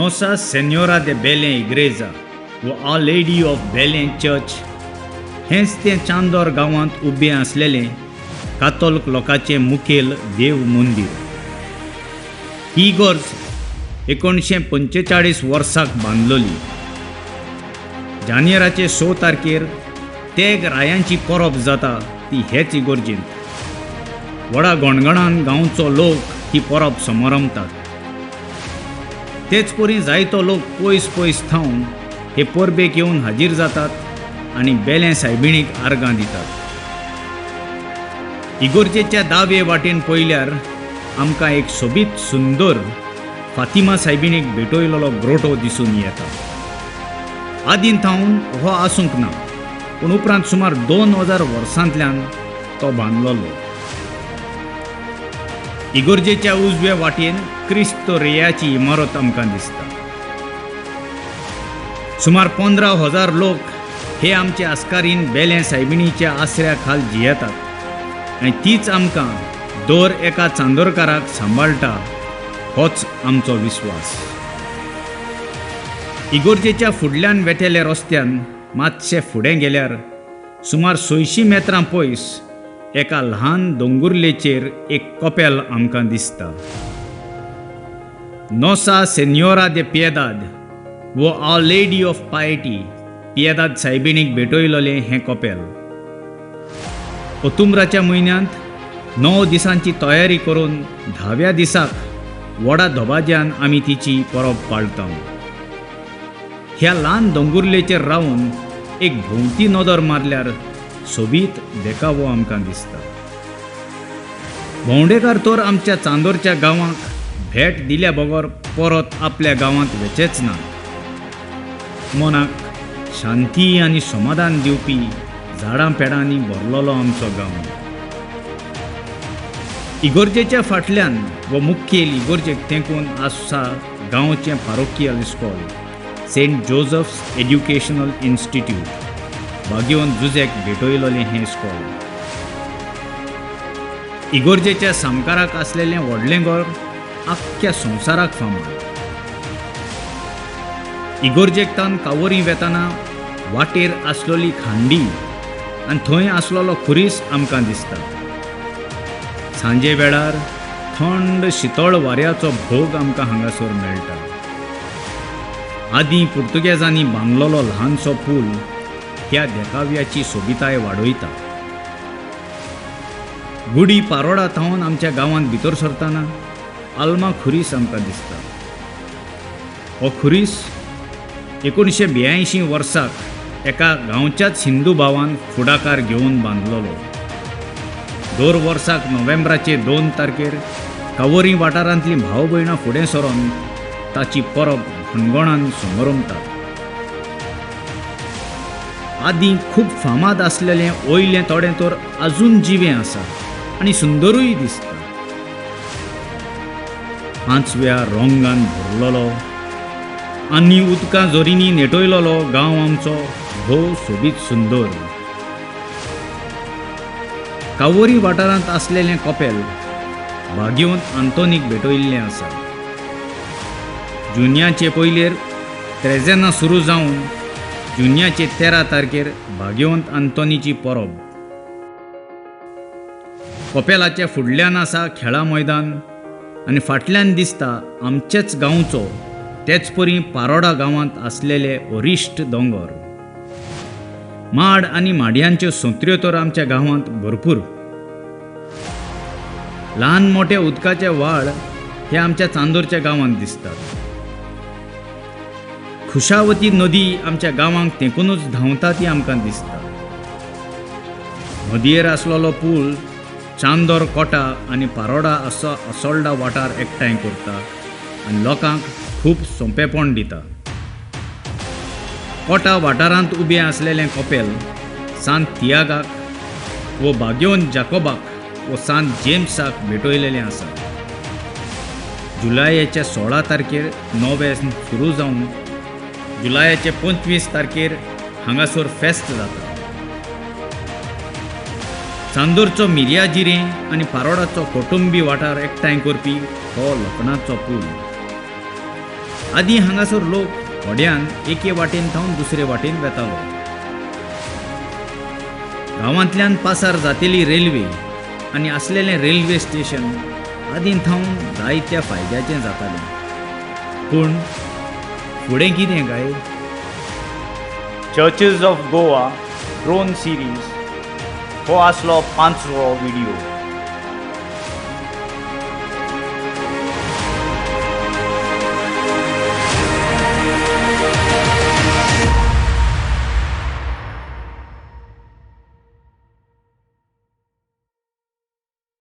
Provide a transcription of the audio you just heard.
नोसा सेन्योरा दे बेलें इग्रेजा वो our lady of Belem church हेंच तें चांदोर गांवांत उबें आसलेलें कातोल्क लोकांचें मुखेल देव मंदीर. ही इगर्ज 1945 वर्साक बांदलोली. जानेराचे 6 तारखेर तेग रायांची परब जाता ती हेच इगर्जेंत. व्हडा गणगणान गांवचो लोक ही परब समारंभतात. तेच परी जायतो लोक पयस पयस थावन हे परबेक येवन हाजीर जातात आनी बेलें सायबिणीक आर्गां दितात. इगर्जेच्या दावे वाटेन पळयल्यार आमकां एक सोबीत सुंदर फातिमा सायबिणीक भेटयलेलो ग्रोटो दिसून येता. आदीं थावन हो आसूंक ना, पूण उपरांत सुमार 2000 वर्सांतल्यान तो बांदलोलो. इगर्जेच्या उजवे वाटेन क्रिस्त रेयाची इमारत आमकां दिसता. सुमार 15,000 लोक हे आमचे आस्कारीन बेलें सायबिणीच्या आसऱ्या खाल जियेतात आनी तीच आमकां दर एका चांदोरकाराक सांबाळटा, होच आमचो विस्वास. इगर्जेच्या फुडल्यान वेतेल्या रस्त्यान मातशें फुडें गेल्यार सुमार 600 मेत्रां पयस एका ल्हान दोंगुर्लेचेर एक कपेल आमकां दिसता. नोसा सेन्योरा दे पियेदाद वो our lady of piety Piedade सायबिणीक भेटयलोलें हें कपेल. ओतुम्राच्या म्हयन्यांत 9 दिसांची तयारी करून 10व्या दिसाक व्हडा दबाज्यान आमी तिची परब पाळटा. ह्या ल्हान दोंगुर्लेचेर रावन एक भोंवती नदर मारल्यार सोबीत देखावो आमकां दिसता. भोंवडेकार तर आमच्या चांदोरच्या गांवाक भेट दिल्या बगर परत आपल्या गांवांत वचेच ना. मनाक शांती आनी समाधान दिवपी झाडां पेडांनी भरलेलो आमचो गांव. इगर्जेच्या फाटल्यान व मुखेल इगर्जेक तेंकून आसा गांवचें parochial इस्कॉल सेंट जोजफ्स एड्युकेशनल इन्स्टिट्यूट. भाग्यवंत जुझेक भेटयलोलें हें इस्कॉल. इगर्जेच्या सामकाराक आसलेलें व्हडलें घर आख्ख्या संवसाराक फामाद. इगर्जेक तान कावरी वेताना वाटेर आसलोली खांडी आनी थंय आसलेलो खुरीस आमकां दिसता. सांजे वेळार थंड शितळ वाऱ्याचो भोग आमकां हांगासर मेळटा. आदीं पुर्तुगेजांनी बांदलेलो ल्हानसो पूल ह्या देखाव्याची सोबिताय वाडयता. गुडी पारोडा थावन आमच्या गांवांत भितर सरतना आल्मा खुरीस आमकां दिसता. हो खुरीस 1982 वर्साक एका गांवच्याच हिंदू भावान फुडाकार घेवन बांदलेलो. दर वर्साक नोव्हेंबराचे 2 तारखेर कावरी वाठारांतलीं भाव भयणां फुडें सरोन ताची परब घणघणान समरमतात. आदीं खूब फामाद आसलेलें वयलें थोडें तर आजून जिवें आसा आनी सुंदरूय दिसता. पांचव्या रंगान भरलेलो आनी उदकां झरींनी नेटयलेलो गांव आमचो भोव सोबीत सुंदर. कावरी वाठारांत आसलेलें कपेल भाग्यवंत आंतोनीक भेटयल्लें आसा. जुन्याचे पयलेर त्रेजेना सुरू जावन जुन्याचे 13 तारखेर भाग्यवंत आंतोनीची परब. कपेलाच्या फुडल्यान आसा खेळां मैदान आनी फाटल्यान दिसता आमचेच गांवचो तेच परी पारोडा गांवांत आसलेले वरिश्ठ दोंगर. माड आनी माडयांच्यो सोंत्र्यो तर आमच्या गांवांत भरपूर. ल्हान मोठे उदकाचे व्हाळ हे आमच्या चांदोरच्या गांवांत दिसतात. खुशावती नदी आमच्या गांवांक तेंकुनूच धांवता ती आमकां दिसता. नदयेर आसलेलो पूल चांदोर कोटा आनी पारोडा असो असोल्डा वाठार एकठांय करता आनी लोकांक खूब सोंपेपण दिता. कोटा वाठारांत उबें आसलेलें कपेल सांत तियागाक वो भाग्यवंत जाकोबाक वो सांत जेम्साक भेटयलेलें आसा. जुलायाच्या 16 तारखेर नोवेन सुरू जावन जुलायाचे 25 तारखेर हांगासर फेस्त जाता. चांदोरचो मिरया जिरें आनी पारोडाचो कोटुंबी वाठार एकठांय करपी हो लोखणाचो पूल. आदीं हांगासर लोक व्हड्यान एके वाटेन थावन दुसरे वाटेन वेतालो. गांवांतल्यान पासार जातेली रेल्वे आनी आसलेलें रेल्वे स्टेशन आदीं थावन जायत्या फायद्याचें जातालें. पूण फुडें कितें काय? Churches of Goa drone series हो आसलो पांचवो व्हिडियो.